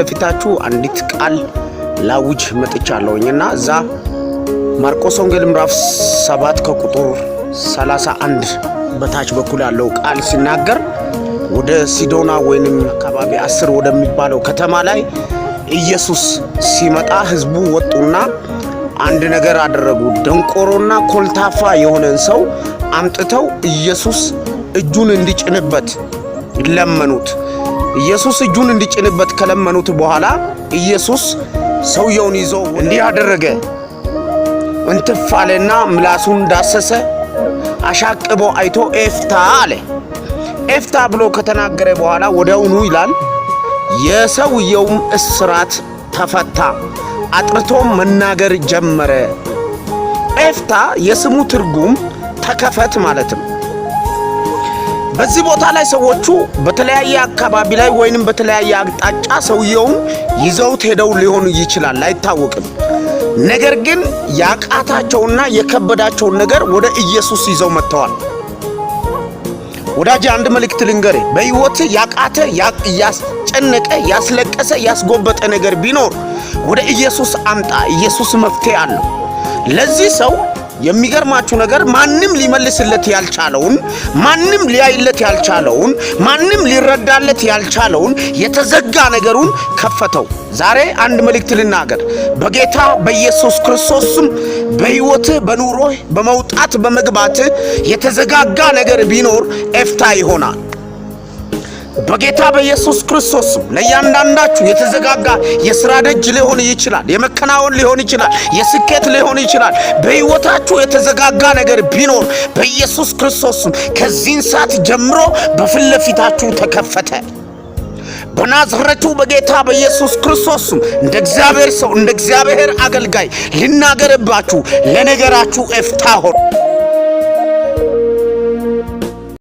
ለፊታችሁ አንዲት ቃል ላውጅ መጥቻለሁኝ እና እዛ ማርቆስ ወንጌል ምዕራፍ 7 ከቁጥር 31 በታች በኩል ያለው ቃል ሲናገር ወደ ሲዶና ወይንም አካባቢ 10 ወደሚባለው ከተማ ላይ ኢየሱስ ሲመጣ ህዝቡ ወጡና አንድ ነገር አደረጉ። ደንቆሮና ኮልታፋ የሆነን ሰው አምጥተው ኢየሱስ እጁን እንዲጭንበት ለመኑት። ኢየሱስ እጁን እንዲጭንበት ከለመኑት በኋላ ኢየሱስ ሰውየውን ይዞ እንዲህ አደረገ። እንትፍ አለና ምላሱን ዳሰሰ። አሻቅቦ አይቶ ኤፍታ አለ። ኤፍታ ብሎ ከተናገረ በኋላ ወዲያውኑ ይላል የሰውየውም እስራት ተፈታ፣ አጥርቶም መናገር ጀመረ። ኤፍታ የስሙ ትርጉም ተከፈት ማለት ነው። በዚህ ቦታ ላይ ሰዎቹ በተለያየ አካባቢ ላይ ወይንም በተለያየ አቅጣጫ ሰውየውን ይዘውት ሄደው ሊሆኑ ይችላል፣ አይታወቅም። ነገር ግን ያቃታቸውና የከበዳቸውን ነገር ወደ ኢየሱስ ይዘው መጥተዋል። ወዳጅ አንድ መልእክት ልንገሬ፣ በሕይወት ያቃተ፣ ያስጨነቀ፣ ያስለቀሰ፣ ያስጎበጠ ነገር ቢኖር ወደ ኢየሱስ አምጣ። ኢየሱስ መፍትሄ አለው። ለዚህ ሰው የሚገርማችሁ ነገር ማንም ሊመልስለት ያልቻለውን፣ ማንም ሊያይለት ያልቻለውን፣ ማንም ሊረዳለት ያልቻለውን የተዘጋ ነገሩን ከፈተው። ዛሬ አንድ መልእክት ልናገር። በጌታ በኢየሱስ ክርስቶስ ስም በሕይወትህ፣ በኑሮህ፣ በመውጣት በመግባትህ የተዘጋጋ ነገር ቢኖር ኤፍታ ይሆናል። በጌታ በኢየሱስ ክርስቶስ ለእያንዳንዳችሁ የተዘጋጋ የሥራ ደጅ ሊሆን ይችላል፣ የመከናወን ሊሆን ይችላል፣ የስኬት ሊሆን ይችላል። በሕይወታችሁ የተዘጋጋ ነገር ቢኖር በኢየሱስ ክርስቶስ ከዚህን ሰዓት ጀምሮ በፊት ለፊታችሁ ተከፈተ። በናዝረቱ በጌታ በኢየሱስ ክርስቶስ እንደ እግዚአብሔር ሰው እንደ እግዚአብሔር አገልጋይ ልናገርባችሁ፣ ለነገራችሁ ኤፍታ ሆነ።